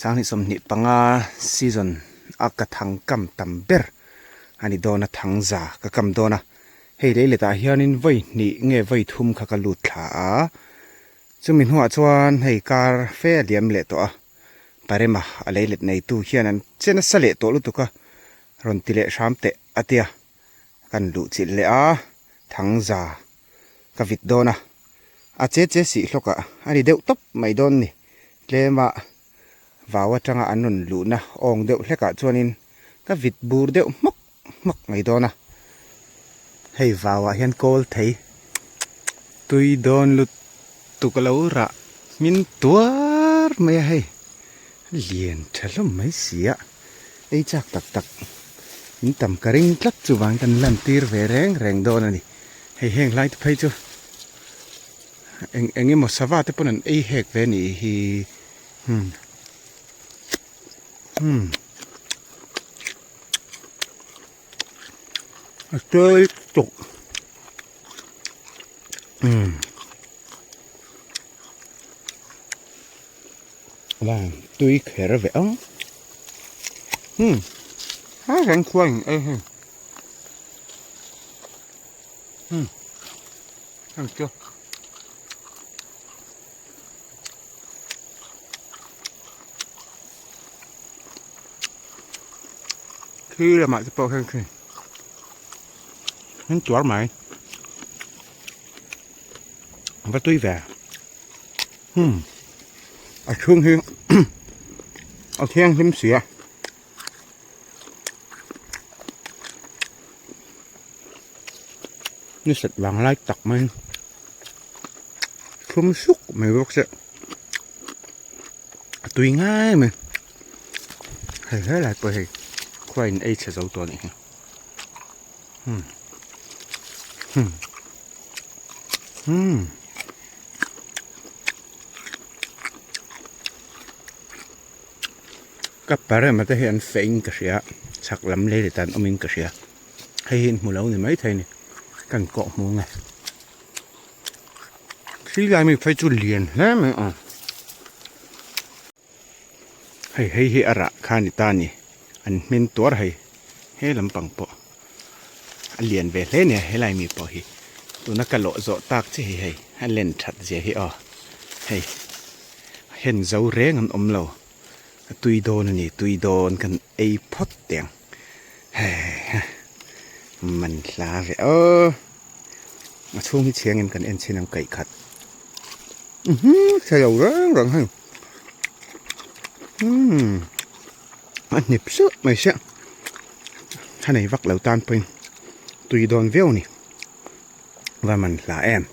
25 season a ka thang kam tam ber a ni dawn a thang za ka kam dawn a hei lei letah hianin vawi hnih nge vawi thum kha ka lut thla a chumi hnuah chuan hei kar fe a liam leh tawh a Parema a lei let neitu hian an che nasa leh tawh lutuk a rawn ti leh hram teh a tia kan luh chilh leh a thang za ka vit dawn a, a che che sih hlawk ah a ni deuh tawp mai dawn ni. Tlem ah vau atanga an rawn luhna awng deuh hlek ah chuanin ka vit bur deuh hmawk hmawk mai dawn a. Hei vau ah hian kawl thei tui dawn lutuk a lo rah hmin tuar mai a hei lian tha hlawm mai si a, ei chak tak tak in tam ka ring tlat chuvang kan lan tir ve reng reng dawn a ni. Hei heng lai te phei chu eng eng emaw sava te pawn an ei hek ve nih hi hmm hmm a tui tuk hmm vang tui kher ve ang hmm ha reng khuai ei hei. Hmm. Thank you. Khi lamah te pawh hian khi an tuar mai. Va tui ve. Hmm. A chhung hi a thianghlim si a. Ni sat vang lai tak mai thlum suk mai bawk se a tui ngai mai hei helai pawh hei khua in ei chhe zo tawh a nih hi hmm hmm hmm. Ka parema te hi an feh in ka hria chhak lam lei leh tan awm in ka hria hei hi in hmu lo ni mai thei a ni kan kawh hmu nge thli lai mi phei chu lian hle mai a hei hei hi a rah kha a ni ta a ni an hmin tuar hei he lampang pawh a lian ve hle a ni a helai mi pawh hi tuna ka lawh zawh tak che hi hei a len that zia hi aw hei. Hen zo reng an awm lo, a tui dawn a ni, tui dawn kan ei phawt teh ang. Hei man hla ve aw, a chhung hi chhiang em kan en chhin ang kaih khat. Uhmm chhe lo reng reng hei, umm a hnip suh mai sia, a nei vak lo tan pawhin tui dawn viau a ni, va man hla em.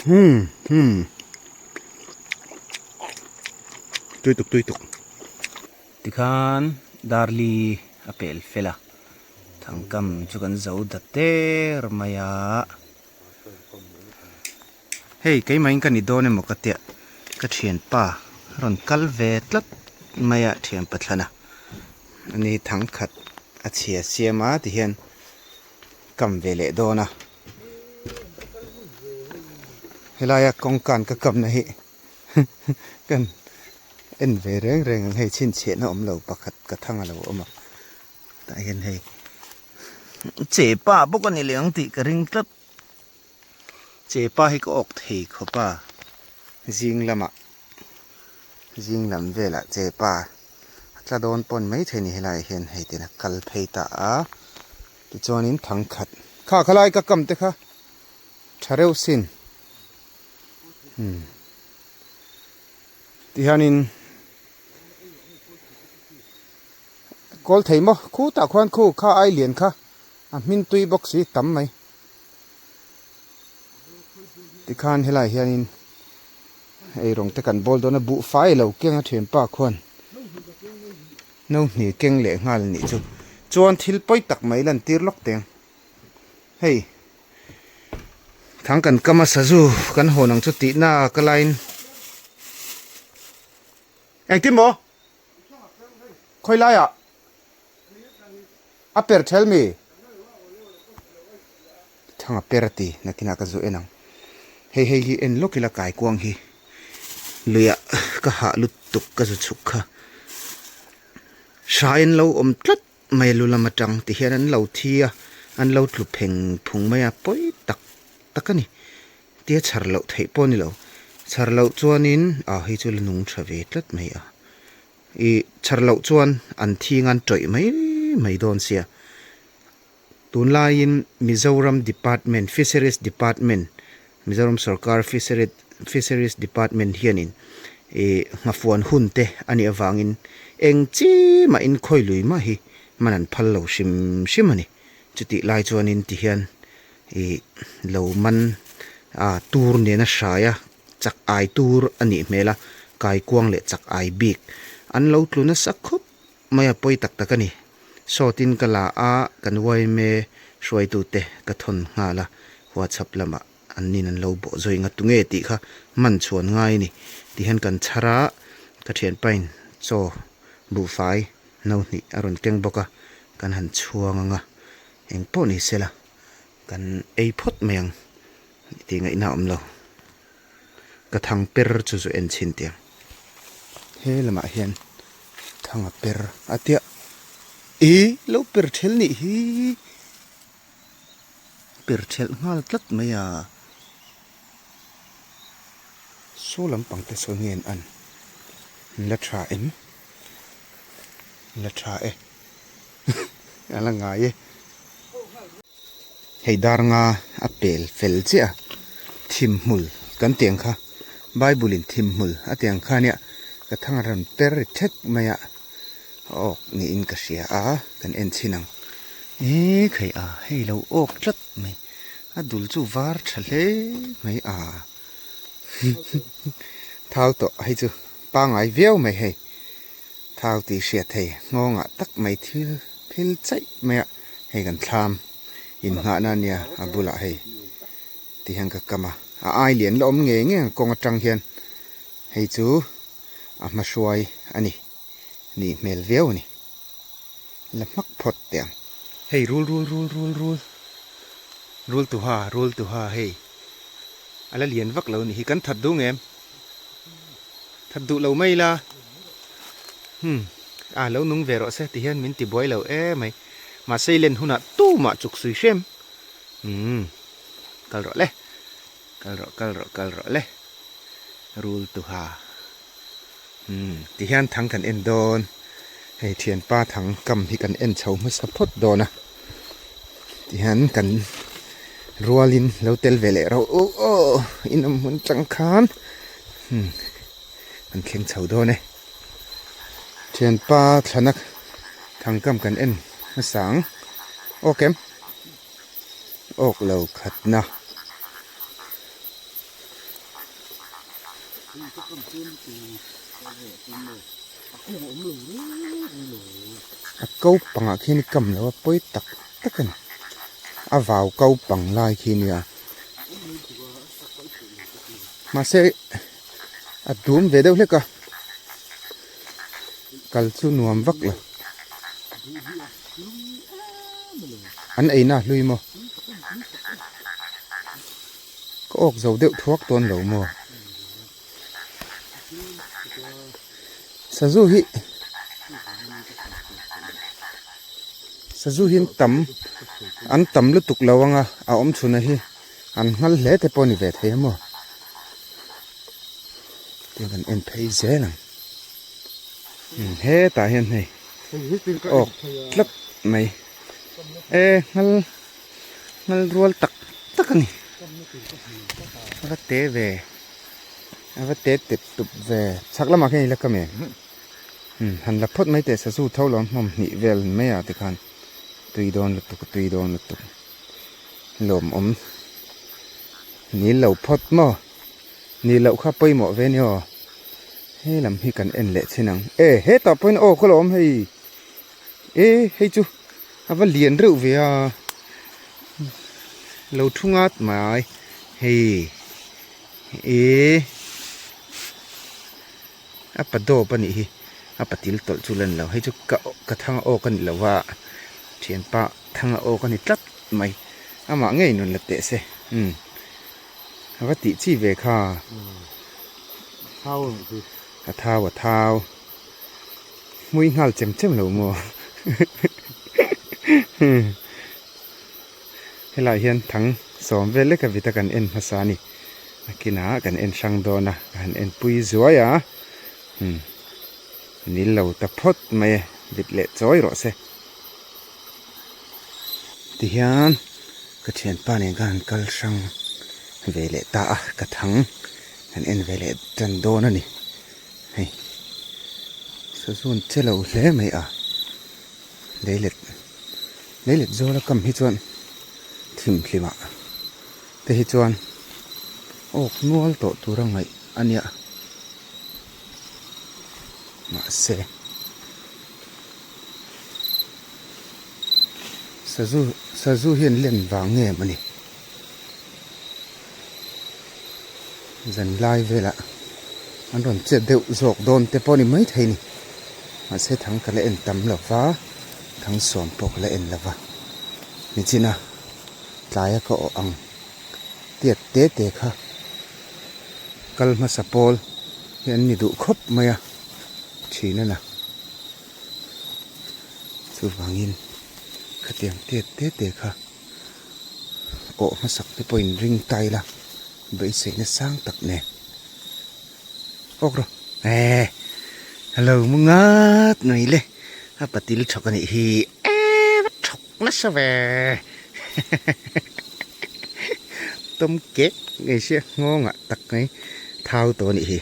Hmm hmm tui tuk tui tuk tikhan darli a pel fel a thangkam chu kan zo da ter mai a hei keimah in ka ni dawn emaw ka tia ka thianpa rawn kal ve tlat mai a thian pathlana ani thangkhat a chhia siam a tihian kam ve leh dawn a. Helaia kawngkan ka kapna hi kan en ve reng reng ang hei chhinchhiahna awm lo pakhat ka thang a lo awm a tah hian hei chepa bawk a ni leh ang tih ka ring tlat chepa hi ka awk thei khawp a zing lamah zing lam velah chepa a tla dawn pawn maithei a ni helaiah hian hei tina kal phei ta a. Tichuanin thangkhat kha khalai ka kam te kha tha reuh sin umm tihianin kawl thei maw khutah khuan khu kha ai lian kha a hmin tui bawk si tam mai tikhan helai hianin eirawng te kan bawl dawn a buhfai lo keng a thianpa khuan. No hnih keng leh nghal nih chu chuan thil pawi tak mai lan tir lawk teng. Hei thang kan kam a sazu kan hawn ang chu tih na ka lain engtin maw khawi laiah a per ṭhel mi thang a per a ti nakinah ka zu en ang hei hei hi en lawk ila kaikuang hi luiah. ka hah lutuk ka zu chhuk kha. Hrai an lo awm tlat mai lu lam atang ti hian an lo thi a, an lo tlu pheng phung mai a, pawi tak tak a ni. Tia chhar loh theih pawh a ni lo. Chhar loh chuanin ah hei chu la nung tha ve tlat mai a. Ih chhar loh chuan an thi ngan tawih mai mai dawn sia. Tunlaiin Mizoram Department, Fisheries Department, Mizoram Sorkar Fisheries Department hianin ih nghafuan hun te a nih avangin eng chi mahin khawi lui mah hi man an phal lo hrim hrim a ni. Chutih lai chuanin tihian ih lo man a tur nena hraia chak ai tur a nih hmel a, kaikuang leh chak ai bik an lo tlu nasa khawp mai a pawi tak tak a ni. Sawtin ka la a, kan yma hruaitute ka thawn nghal a, WhatsApp lamah an nin an lo bawh zawi nga tunge tih kha man chhuan ngai a ni tih hian kan chhar a, ka thianpain chaw buhfai no hnih a rawn keng bawk a, kan han chhuang ang a, eng pawh ni sela kan ei phawt mai ang tih ngaihna a awm lo. Ka thang per chu zu en chhin tiang. He lamah hian thanga per a tia i lo per ṭhel nih hi per ṭhelh nghal tlat mai a. Saw lampang te saw nge an an la ṭha em? La ṭha e a la ngai e. Hei dar nga a pel fel chiah a, thimhmul kan tih ang kha Bible in thimhmul a tih ang kha nia ka thang a rawn per ri thek mai a, awk niin ka hria a kan en chhin ang e khai a hei lo awk tlat mai a dul chu var tha hle mai a thau tawh hei chu pangai viau mai hei thau tih hriat hei nghawngah tak mai thil phil chaih mai a. Hei kan thlam inngahna a nia a bulah hei ti hian ka kam a, a ai lian la awm ngei ngei ang kawng atang hian hei chu a hma hruai a ni nih hmel viau a ni la hmak phawt teh ang. Hei rul rul rul rul rul rul tuha rul tuha hei a la lian vak lo a nih hi kan that duh ngem that duh lo mai ila hmm a lo nung ve rawh se ti hian min ti buai lo emai. Mahse i len hunah tumah chuk sui hrem. Umm kal rawh le. Kal rawh kal rawh kal rawh le. Rul tuha. Umm ti hian thang kan en dawn. Hei thianpa thang kam hi kan en chho hmasa phawt dawn a. Ti hian kan rualin lo tel ve leh rawh u aw in awm hmun chang khan. Umm kan thleng chho dawn e. Thianpa thlana thangkam kan en hmasa ang. Awk em? Awk lo khatna. A ko pangah khian i kam lo a pawi tak tak a ni. A vau ko pang lai khi a nia. Mahse. A dum ve deuh hlek a, kal chu nuam vak lo. An eina hlui maw? Ka awk zo deuh thuak dawn lo maw? Sazu hi Sazu hi an tam an tam lutuk lo ang a, a awm chhun a hi an nghal hle te pawh a ni ve thei a maw? Tiang kan en phei zel ang hetah hian hei awk tlat mai e nghal nghal rual tak tak a ni a va te ve a va te tep tup ve chhak lamah khian i la kam em han la phawt mai teh sazu tho lo hnawm hnih vel mai ah tikhan tui dawn lutuk tui dawn lutuk lawmawm. Ni lo phawt maw? Ni loh kha pawimawh ve ni aw. He lam hi kan en leh chin ang. E hetah pawhin aw ka lo awm hei. E hei chu a va lian reuh ve a. Lo thu ngat mai. Hei e a pa dawp a nih hi. A patil tawlh chu la ni lo. Hei chu ka ka thanga awk a ni lo va. Thianpa thanga awk a ni tlat mai. Amah ngei nun la teh se. Umm. A va tih chi ve kha. A thau a thau. Hmui nghal chem chem lo maw? Helaiah hian thang sawm vel lek a vit a kan en hmasa a ni. A kinah kan en hrang dawn a, ka han en pui zuai a. Umm nil lo ta phawt mai e, vit leh chawi rawh se. Tihian ka thianpa nen khan an kal hrang ve leh ta a, ka thang kan en ve leh tan dawn a ni. Hei sazawn che lo hle mai a, leilet leilet zawla kam hi chuan thimhlim ah te hi chuan awk nual tawh tur a ngaih a nia mahse. Sazu sazu hian len vang nge maw ni zan lai velah an rawn chet deuh zawk dawn te pawh a ni maithei a ni mahse thang ka la en tam lo va thang sawm pawh ka la en lo va nichina tlaia ka awh ang tiat te te kha kal hmasa pawl hi an ni duh khawp mai a thin a na. Chuvangin khatiang tiat te te kha awh hmasak te pawhin ring ta ila beiseina sang tak nen awk rawh eh a lo mu ngat mai le a patil thawk a nih hi eh va thawk nasa ve tawm kek ngei sia nghawngah tak mai thau tawh a nih hi.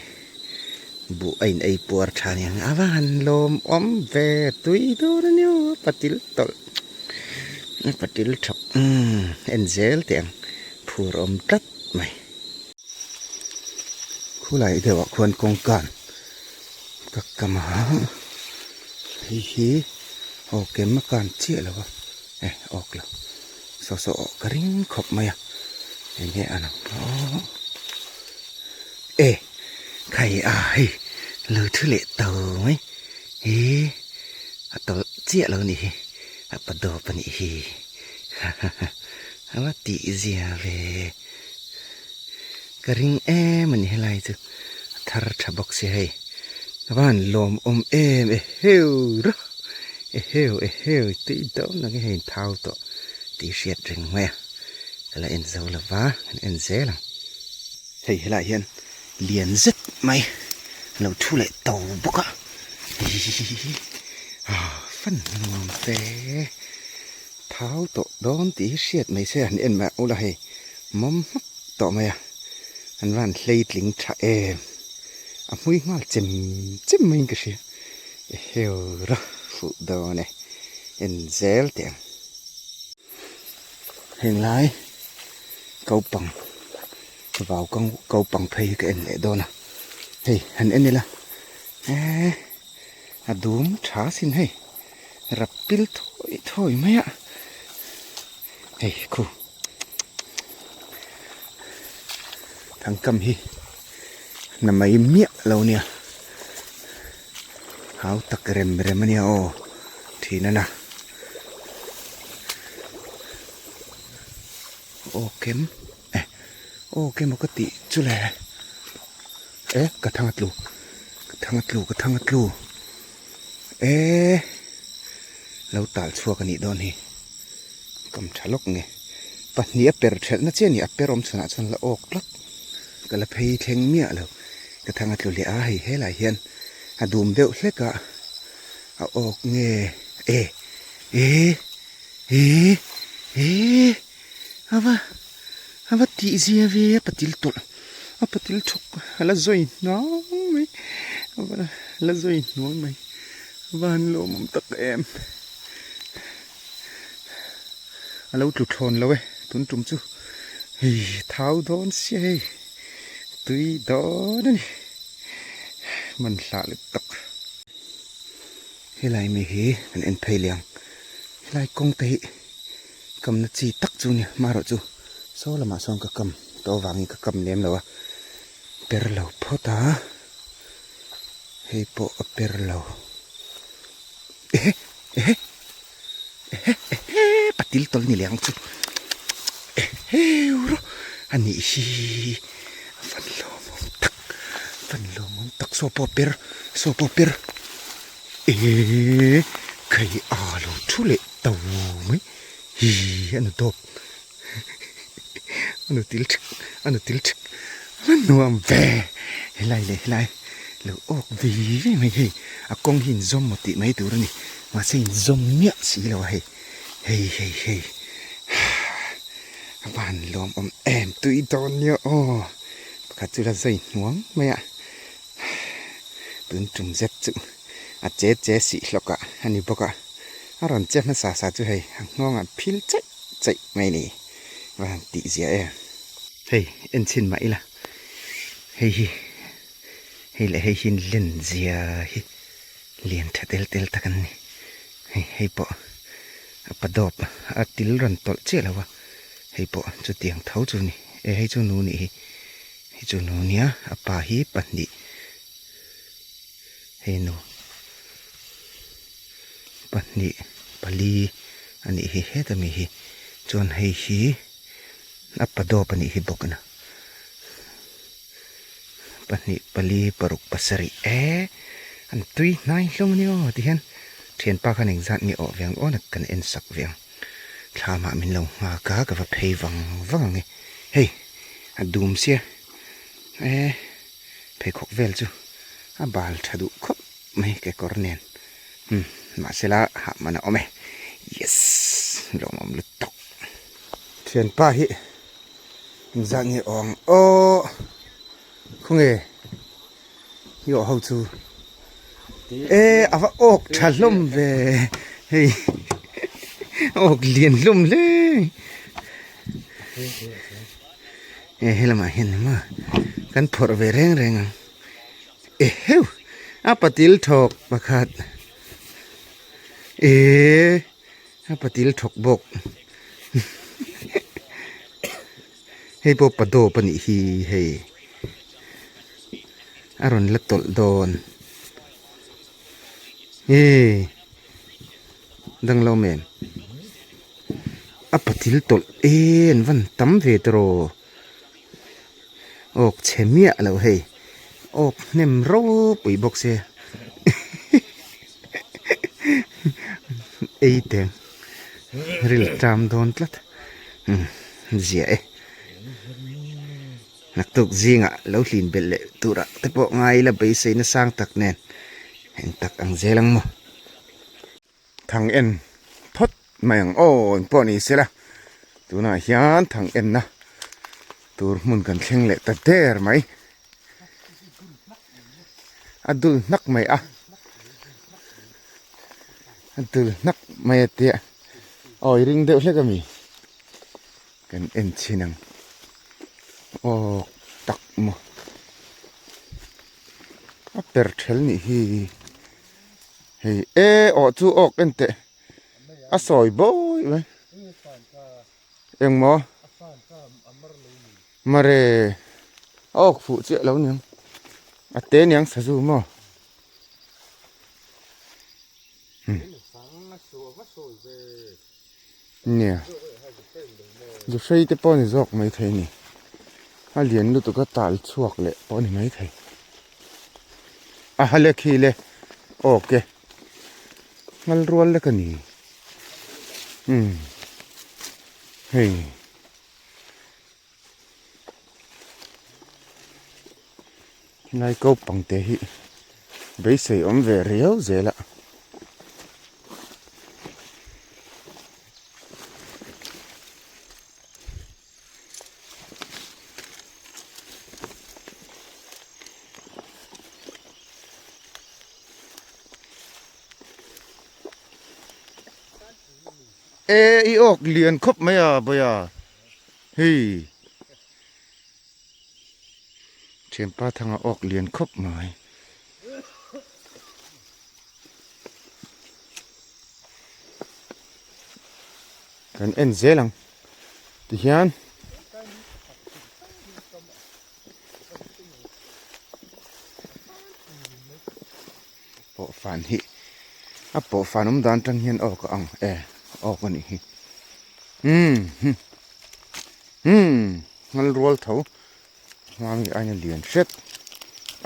Buh a in ei puar tha aniang a va han lawm awm ve tui dawn a nia a patil tawlh a patil thawk umm en zel teh ang phur awm tlat mai. Khulai deuh ah khuan kawngkan ka kam a hei hi aw kem a kan chiah lo a eh awk lo saw saw awh ka ring khawp mai a enge a lang aw e. Khai a hei lo thu leh to mai hi a tawlh chiah lo nih hi a pa dawp a nih hi a va tih zia ve ka ring em a ni helai chu a thar tha bawk sia hei a van lawmawm em e heu rawh e heu e heu tui dawn ang e hei thau tawh tih hriat reng mai a ka la en zo lova kan en zel ang. Hei helaiah hian lian zet mai a lo thu leh to bawk a hihihihi ah fan nuam fe thau tawh dawn tih hi hriat mai se han en mah ula hei mawm hmak tawh mai a an van hleitling tha em a hmui nghal chem chem maiin ka hria eheu ra fuh dawn e en zel teh ang. Heng lai kopang vau kopang phei hi ka en leh dawn a hei han en ila eee a dum tha sin hei rap pil thawi thawi mai a hei khu thangkam hi na mai miah lo nia hau tak rem rem a nia aw thin a na. Aw kem eh aw kem aw ka tih chu le eh ka thang a tlu ka thang a tlu ka thang a tlu eh lo tal chhuak a nih dawn hi kam tha lawk nge pahnih a per thelh na chiah a ni a per awm chhunah chuan la awk tlat ka la phei thleng miah lo ka thang a tlu leh a hei helai hian a dum deuh hlek a. A awk nge e e e e a va a va tih zia ve a patil tawlh a patil thawk a la zawi hnuang mai a va la zawi hnuang mai a va han lawmawm tak em a lo tlu thlawn lo e tun tum chu hei thau dawn sia hei tui dawn a ni man hlah leh tak. Helai mi hi kan en phei leh ang helai kawng te hi kamna chi tak chu nia marawh chu saw lamah sawn ka kam tawh avangin ka kam lem lo a per lo phawt a hei pawh a per lo ehe ehe ehe ehe patil tawlh ni leh ang chu eheu rawh a nih hi a van lawmawm tak a van lawmawm tak. Saw pawh per saw pawh per eee khai a lo thu leh to mai hi a nu dawp a nu til thik a nu til thik a nuam ve helai leh helai lo awk ve ve mai hei a kawng hi inzawm maw tih mai tur a ni mahse inzawm miah si lo a hei hei hei hei a van lawmawm em tui dawn nia aw pakhat chu la zai hnuang mai a tun tum zet chu a che che sih hlawk ah a ni bawk a a rawn che hmasa sa chu hei a nghawng ah phil chaih chaih mai a ni va han tih zia em. Hei en chhin mah ila hei hi hei leh hei hi len zia hi lian tha tel tel tak an ni hei hei pawh a pa dawp a til rawn tawlh chiah lo a hei pawh chutiang tho chu a ni e hei chu nu nih hi hei chu nu nia a pa hi pahnih hei nu pahnih pali a nih hi heta mi hi chuan hei hi a pa dawp a nih hi bawk a na pahnih pali paruk pasarih e an tui hnai hlawm a ni aw ti hian thianpa khan engzat nge awh ve ang aw na kan en sak ve ang thlamah min lo nghak a ka va phei vang vang ang e hei a dum sia e pheikhawk vel chu a bal tha duh khawp mai kekawr nen umm mahsela hah man a awm e yes lawmawm lutuk thianpa hi. Engzah nge awm ang aw khawnge hi awh ho chu e a va awk tha hlawm ve hei awk lian hlawm hle e helamah hian ni maw kan phawrh ve reng reng ang eheu a patil thawk pakhat e. A patil thawk bawk hei pawh pa dawp a nih hi hei a rawn la tawlh dawn e danglo men a patil tawlh e an van tam ve tawh awk chhe miah lo hei awk hnem ropui bawk se ei teng ril ṭam dawn tlat umm zia e naktuk zingah lo hlin belh leh turah te pawh ngai ila beisei na sang tak nen eng tak ang zel ang maw. Thang en phawt mai ang aw eng pawh ni sela tunah hian thang enna tur hmun kan thleng leh ta der mai a dul hnak mai a a dul hnak mai a tia aw i ring deuh hlek a mi kan en chhin ang aw tak maw a per ṭhel nih hi. Hei e awh chu awk en teh a sawi bawi mai engmaw mare a awk fuh chiah lo niang a te niang sazu maw nia zu hrei te pawh a ni zawk maithei a ni a lian lutuk a tal chhuak leh pawh a ni maithei. A ha le khi le awk e ngal rual lek a ni umm hei lai ko pang te hi beisei awm ve riau zel a. E i awk lian khawp mai a bawia hei thianpa thanga awk lian khawp mai. Kan en zel ang tihian pawh fan hi a pawh fan awm dan tang hian awk a ang e awk a nih hi umm umm ngal rual tho hmang hi aina lian hret.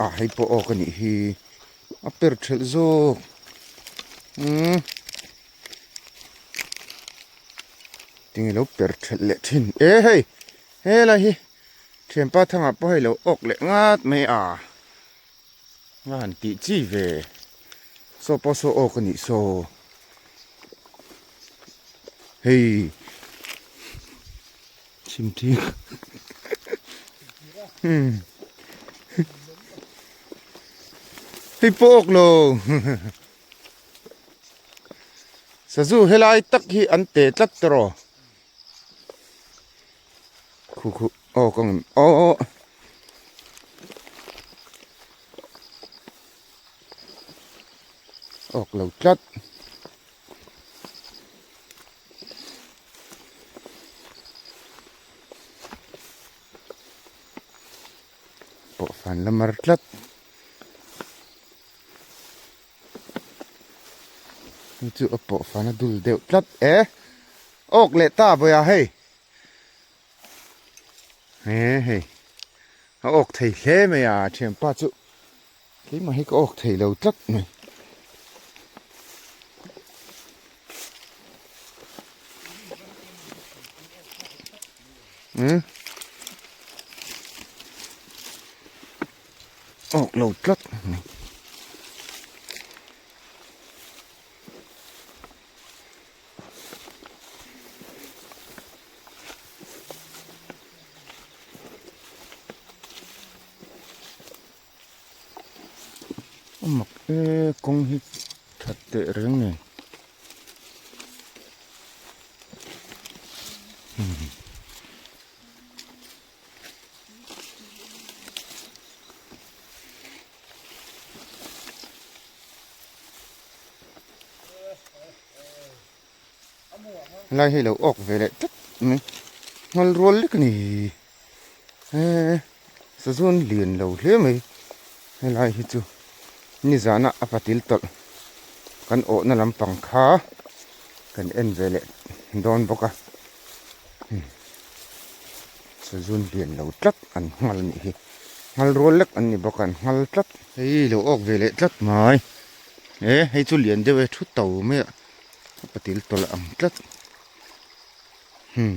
Ah hei pawh awk a nih hi a per thelh zawk umm tinge lo per thelh leh thin e hei helai hi thianpa thangah pawh hei lo awk leh ngat mai a nga han tih chi ve saw pawh saw awk a nih saw hei. Chhimthing Hei pawh awk lo Sazu helai tak hi an te tlat ta rawh Khu khu aw ka ngam aw aw Awk lo tlat. Pawh fan la mar tlat hei chu a pawh fan a dul deuh tlat e awk leh ta vawiah hei he hei a awk thei hle mai a thianpa chu. Keimah hi ka awk thei lo tlat mai. Hmm? Awk lo tlat mai. A mak e kawng hi that teh reng nen Helai hi lo awk ve leh tlat mai nghal rual lek a ni he sazawn lian lo hle mai helai hi chu nizana a patil tawlh kan awhna lampang kha kan en ve leh dawn bawk a sazawn lian lo tlat an nghal a nih hi nghal rual lek an ni bawk a an nghal tlat hei lo awk ve leh tlat mai he hei chu lian deuh e thu to mai a. A patil tawlh ang tlat hmm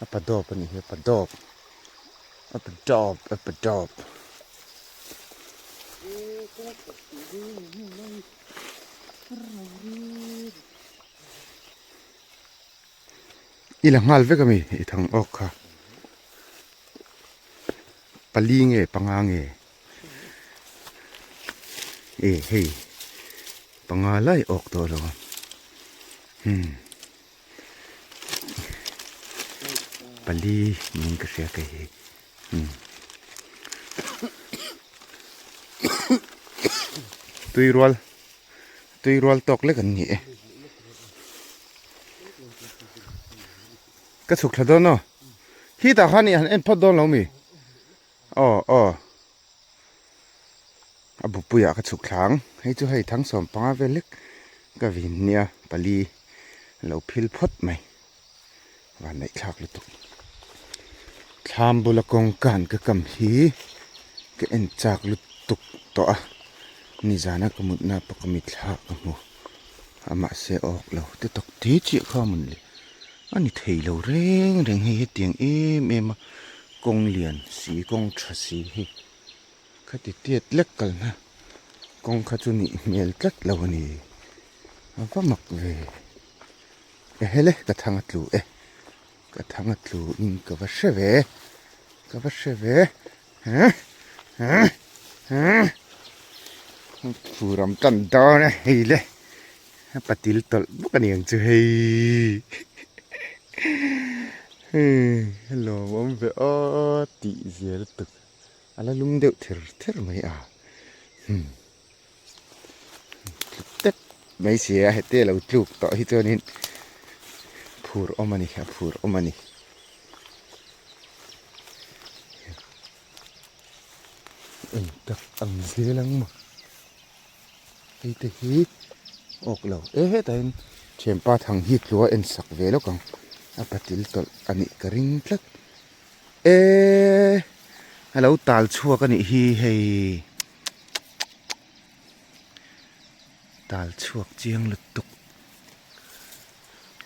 a pa dawp a nih hi a pa dawp a pa dawp a pa dawp. I la nghal vek a mi i thang awk kha pali nge panga nge. E hei panga lai awk tawh lo hmm pali niin ka hria kei hi hmm tui rual tui rual tawk lek an ni e ka chhuk thla dawn aw khi tah khan i han en phawt dawn lo mi. Aw aw a bupuiah ka chhuk thla ang hei chu hei thangsawm panga vel hlek ka vin nia pali lo phil phawt mai van neih thlak lutuk thlam bula kawngkan ka kam hi ka en chak lutuk tawh a nizana ka mutna pawh ka mitthla ka hmu a mahse awk lo te tawk te chiah kha a mun le. A ni thei lo reng reng hei hetiang em em a kawng lian si kawng tha si hi khati tiat lek kalna kawng kha chu nih hmel tlat lo a ni a va mak ve ehele ka thang a tlu e ka thang a tlu in ka va hre ve ka va hre ve huh huh huh fur am tan dawn a hei le. A patil tawlh bawk a ni ang chu hei hei lawmawm ve aw tih zia lutuk a la lum deuh ther ther mai a hmm tluk tep mai si a heti a lo tluk tawh hi chuanin phur awm a ni a phur awm a ni. Eng tak ang zel ang maw. Hei te hi awk lo e hetah hian thianpa thang hi tlua en sak ve lawk ang a patil tawlh a nih ka ring tlat e a lo tal chhuak a nih hi hei. Tal chhuak chiang lutuk.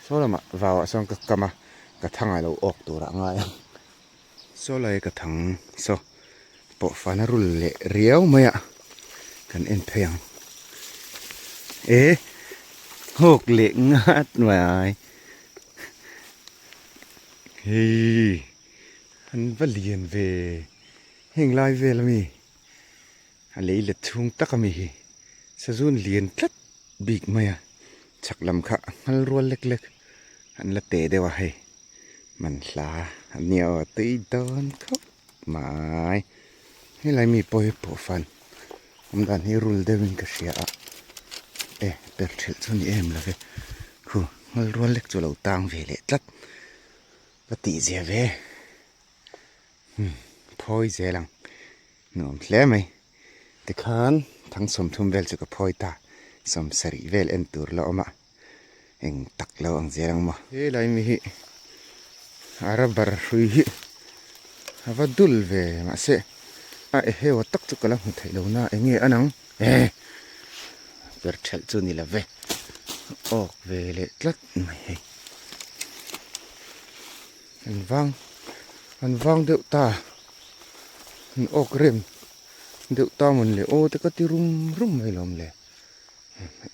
Saw lamah vauah sawn ka kam a, ka thang a lo awk turah a ngai ang. Saw lai ka thang saw pawh fana rul leh riau mai a, kan en phei ang. E nghawk leh ngat mai. Hei an va lian ve heng lai vel ami. A lei let chhung tak ami hi sazun lian tlat bik mai a, chhak lam kha a nghal rual lek lek an la teh deuh a hei man hla a nia aw tui dawn khawp mai helai mi pawh hi pawhfan awm dan hi rul deuh in ka hria a e per thelh chu ni em love khu nghal rual lek chu a lo tang ve leh tlat ka tih zia ve. Phawi zel ang nuam hle mai tikhan thang sawmthum vel chu ka phawi ta sawmsarih vel en tur la awm a eng tak lo ang zel ang maw. Helai mi hi a rubber hrui hi a va dul ve mahse a eheu a tak chu ka la hmu theih lo na enge a nang eh ber thelh chu ni lo ve awk ve leh tlat mai hei. An vang an vang deuh ta an awk rem deuh ta mawn le aw te ka ti rum rum mai lawm le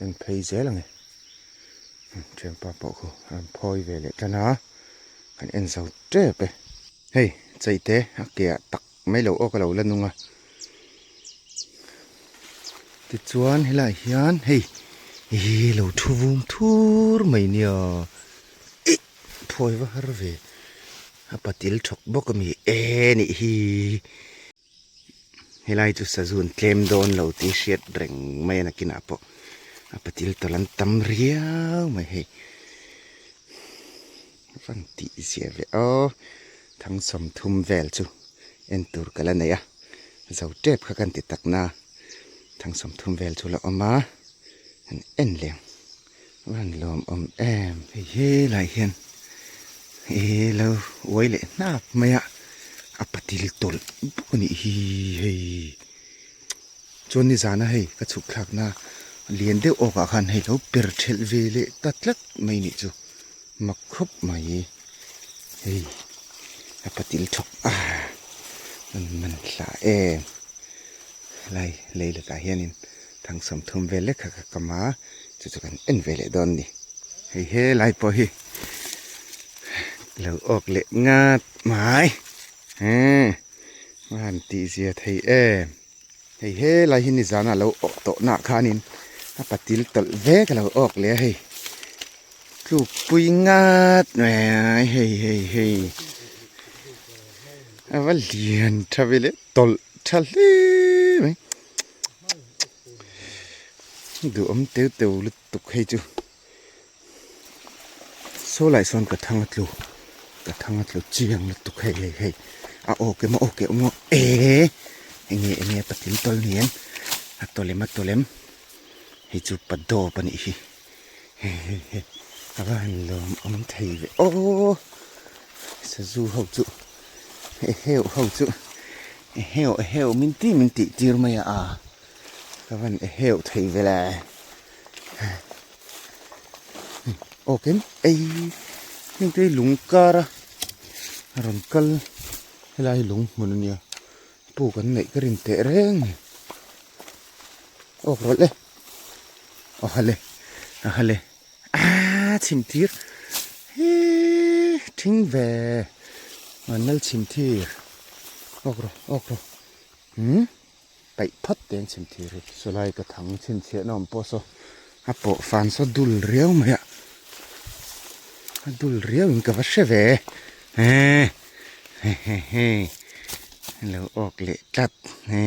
en phei zel ang e thianpa pawh khu an phawi ve leh tan a kan en zo tep e hei chaite a ke ah tak mai lo aw ka lo la nung a tichuan helaiah hian hei ih lo thu vum thur mai nia. Phawi va har ve a patil thawk bawk a mi e nih hi helai chu sazun tlem dawn lo tih hriat reng mai a nakinah pawh a patil tawlh an tam riau mai hei van tih zia ve aw thangsawm thum vel chu en tur ka la nei a zo tep kha kan ti tak na thangsawm thum vel chu la awm a an en leh ang. Van lawm awm em. Hei helai hian e lo uai leh hnap mai a, a patil tawlh bawk a nih hi hei. Chuan nizana hei ka chhuk thlakna lian deuh awkah khan hei lo per thelh ve leh ta tlat mai nih chu mak khawp mai hei a patil thawk a an man hlah em. Helai lei lakah hianin thangsawm thum vel lek kha ka kam a. Chu chu kan en ve leh dawn a ni. Hei helai pawh hi lo awk leh ngat mai emm a han tih zia thei em. Hei helai hi nizana lo awk tawh nah khanin a patil tawlh vek a lo awk leh a hei. Tlukpui ngat mai hei hei hei a va lian tha ve leh tawlh tha hle mai. Duhawm teu teu lutuk hei chu saw lai sawn ka thang a tlu ka thang a tlu chiang lutuk hei hei hei a aw ke maw aw ke maw eh enge enge patil tawl ni em a tawl em a tawl em hei chu pa dawp a nih hi hei hei hei a va han lawm awm thei ve aw sazu ho chu eheu ho chu eheu eheu min ti min tih tir mai a. Ka van eheu thei ve le. Aw ken ei heng te hi lung kar a rawn kal helai hi lung hmun a nia puk an neih ka rin teh reng mai awk rawlh e aw hale a hale aaa chhim thir hee thing ve vanlal chhim thir awk rawh awk rawh umm. Paih phawt te an chhim thir hi. Sawlai ka thang chhinchhiahna awm pawh saw a pawh fan saw dul riau mai a, a dul riau in ka va hre ve e he he he lo awk leh tlat he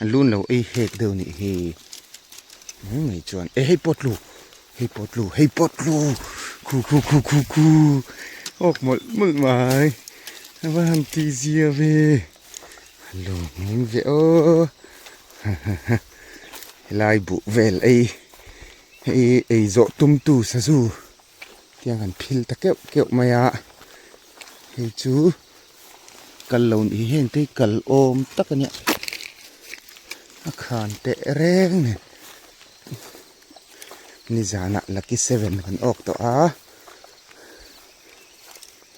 a lun lo ei hek deuh nih hi mai mai chuan e hei pawh tlu hei pawh tlu hei pawh tlu khu khu khu khu khu awk mawlh mawlh mai a va han tih zia ve. Lawm ve aw helai buh vel ei hei ei zawh tum tu sazu tiang han phil ta keuh keuh mai a hei chu kal lo nih hi heng te hi kal awm tak a nia a khan teh reng nen. Nizanah lucky seven kan awk tawh a,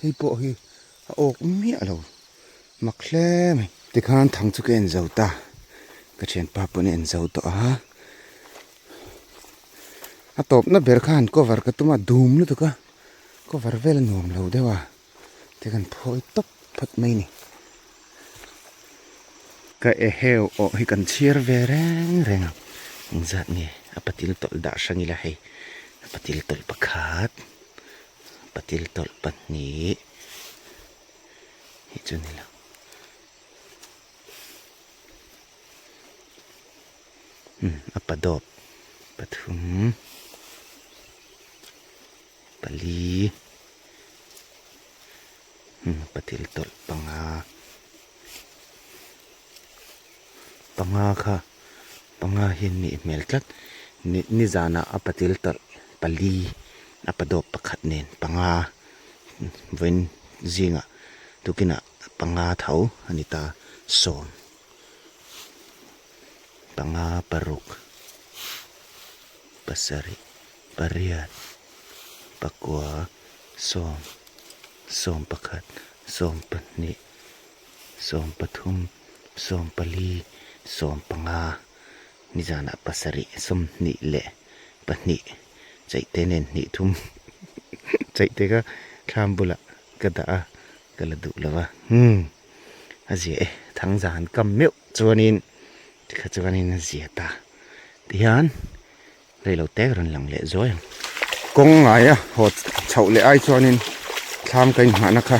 hei pawh hi a awk miah lo mak hle mai. Tikhan thang chu ka en zo ta, ka thianpa pawn a en zo tawh a, a tawpna ber kha han cover ka tum a dum lutuk a, cover vel a nuam lo deuh a, tikhan phawi tawp phawt mai ni. Ka eheu awh hi kan chhiar ve reng reng a, engzat nge a patil tawlh dah hrang ila hei, a patil tawlh pakhat, a patil tawlh pahnih hi chu ni lo. Umm a padawp pathum pali. Patil tawlh panga panga kha panga hi an nih hmel tlat ni nizanah a patil tawlh pali a padawp pakhat nen panga vawiin zingah tukinah panga tho a ni ta sawm panga paruk pasarih pariat pakua sawm. Sawmpakhat, sawmpahnih, sawmpathum, sawmpali, sawmpanga, nizanah pasarih, sawmhnih leh pahnih chaihte nen hnih thum chaihte kha thlam bulah ka dah a, ka la duh lo va, umm a zia e, thangzan kam meuh chuanin tikha chuanin a zia ta tihian. Rei lo tek rawn lang leh zuai ang. Kawng ngaia haw chhoh leh ai chuanin thlam ka inhmahna kha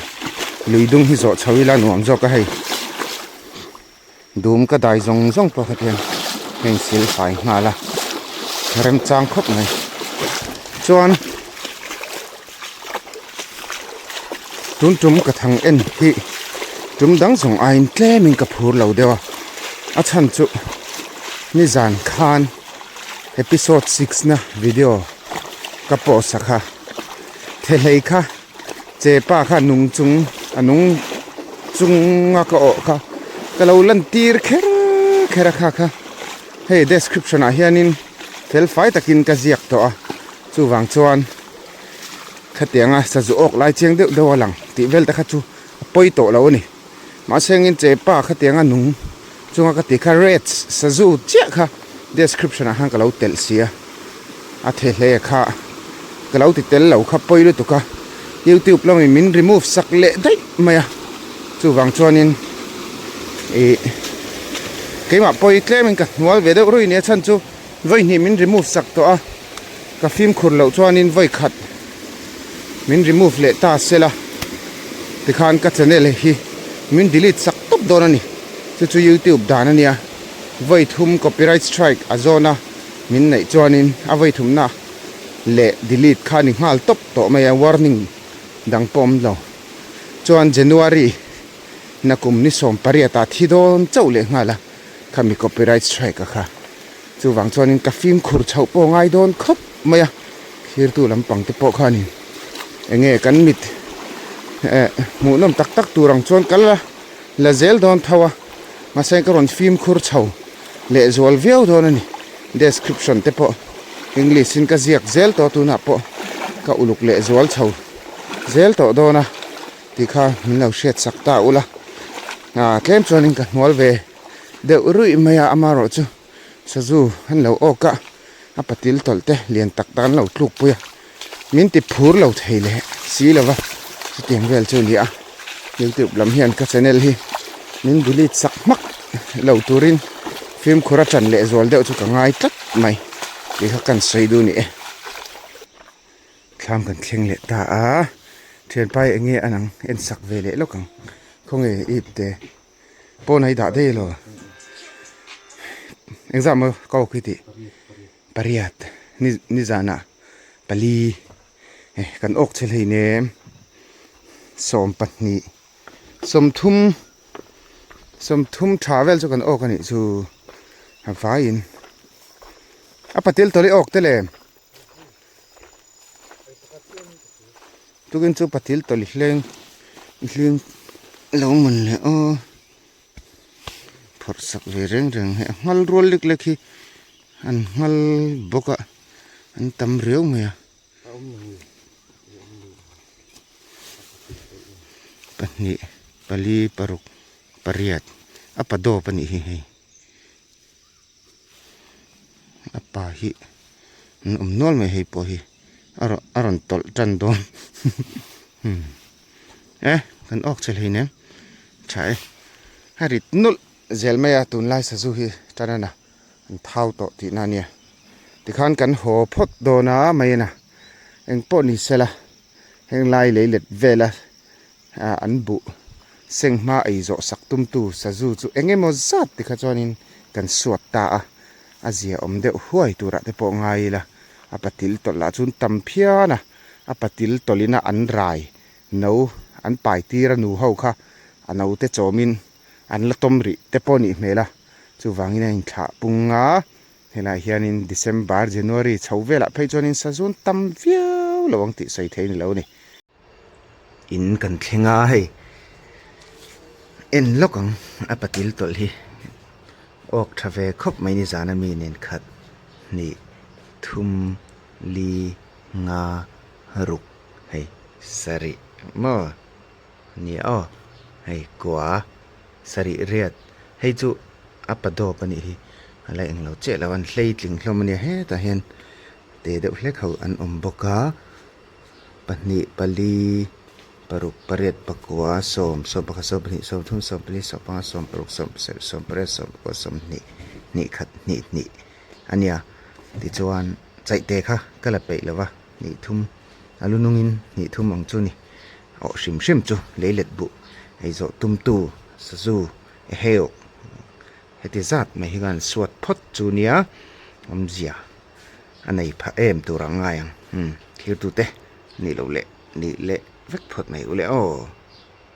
lui dung hi zawh chho ila nuam zawk a hei. Dum ka dai zawng zawng pawh kha tihian heng sil fai nghal a remchang khawp mai. Chuan tun tum ka thang en hi tum dang zawng aiin tlemin ka phur lo deuh a, a chhan chu nizan khan. Episode 6 na video ka post a kha thehlei kha che pa kha nung chung a nung chunga ka awh kha ka lo lan tir kher kher a kha kha hei description ah hianin fel fai takin ka ziak tawh a chuvang chuan khatianga sazu awk lai chiang deuh deuh a lang tih vel te kha chu a pawi tawh lo a ni. Mahse engin che pa khatianga nung chunga ka tih kha reds sazu chiah kha description ah khan ka lo telh si a, a the hle kha ka lo ti tel lo kha pawi lutuk a, youtube lamin min remove sak leh daih mai a, chuvang chuanin ih keimah pawi tlemin ka hnual ve deuh ruih nia chhan chu vawi hnih min remove sak tawh a, ka fimkhur loh chuanin vawi khat min remove leh ta sela tikhan ka channel hi min delete sak tawp dawn a ni chu chu youtube dan a nia vawi thum copyright strike a zawn a min neih chuanin a vawi thumna leh delete kha a ni nghal tawp tawh mai a warning dang pawh awm lo chuan January nakum ni 18 ah thi dawn chauh leh nghal a khami copyright strike a kha. Chuvang chuanin ka fimkhur chhoh pawh ngai dawn khawp mai a, thirtu lampang te pawh khanin enge kan mit eh hmuhnawm tak tak tur ang chuan kal a la zel dawn tho a, mahse ka rawn fimkhur chho leh zual viau dawn a ni. Description te pawh English in ka ziak zel tawh tunah pawh ka uluk leh zual chho zel tawh dawn a tih kha min lo hriat sak ta ula, ah tlem chuanin ka hnual ve deuh ruih mai a amaherawh chu. Sazu an lo awk a, a patil tawlh te lian tak tak an lo tluk pui a, min ti phur lo thei leh si lo va, chutiang vel chu a ni a, youtube lam hian ka channel hi min delete sak hmak lo turin fimkhur a tan leh zual deuh chu ka ngai tlat mai tih kha kan sawi duh a ni e. Thlam kan thleng leh ta a, thianpa hi eng nge a nang en sak ve leh lawk ang, khawnge ip te. Pawn a i dah daih elo engzah maw ka awk hi tih pariat ni nizanah pali eh kan awk che hleinem 12 30 30 tha vel chu kan awk a nih chu a vaiin a patil tawlh i awk te le Tukin chu patil tawlh i hleng i hlim lo mawn le aw phawrh sak ve reng reng hei a nghal rual lek lek hi an nghal bawk a. An tam riau mai a. Pahnih pali paruk pariat a pa dawp a nih hi hei a pa hi an awm nual mai hei pawh hi a rawn a rawn tawlh tan dawn e kan awk che hleinem tha e a rit nulh zel mai a tunlai sazu hi tan a na. An thau tawh tihna a nia. Tikhan kan haw phawt dawn a mai a na. Engpawh ni sela heng lai lei let vela an buh seng hma ei zawh sak tumtu sazu chu eng emaw zat tikha chuanin kan suat ta a. A zia awm deuh huai turah te pawh ngai ila a patil tawlh lah chuan tam phian a. A patil tawlhina an rai no an pai tir a nu ho kha a no te chawmin an la tawm rih te pawh a nih hmel a. Chuvangin a inthlah pung a, helaiah hianin December, January chho velah phei chuanin sazun tam viau lo ang tih sawi thei a ni lo a ni. In kan thleng a hei, en lawk ang a patil tawlh hi awk tha ve khawp mai ni zana mi nen khat hnih thum li nga ruk hei sarih maw nia aw hei kua. Sarih riat, hei chu a pa dawp a nih hi, a la englo chiah lo, an hlei tling hlawm a nia hetah hian te deuh hlek ho an awm bawk a, pahnih pali paruk pariat pakua sawm sawm pakhat sawm pahnih sawm thum sawm pali sawm panga sawm paruk sawm pasarih sawm pariat sawm pakua sawmhnih hnih khat hnih hnih a nia tichuan chaihte kha ka la peih lo va hnih thum a lu nungin hnih thum ang chu a ni. Awh hrim hrim chu leilet buh ei zawh tumtu sazu eheu heti zat mai hi khan suat phawt chu nia awmzia a nei phah em tur ang ngai ang umm thirtute nih loh leh nih leh vek phawt mai u le aw.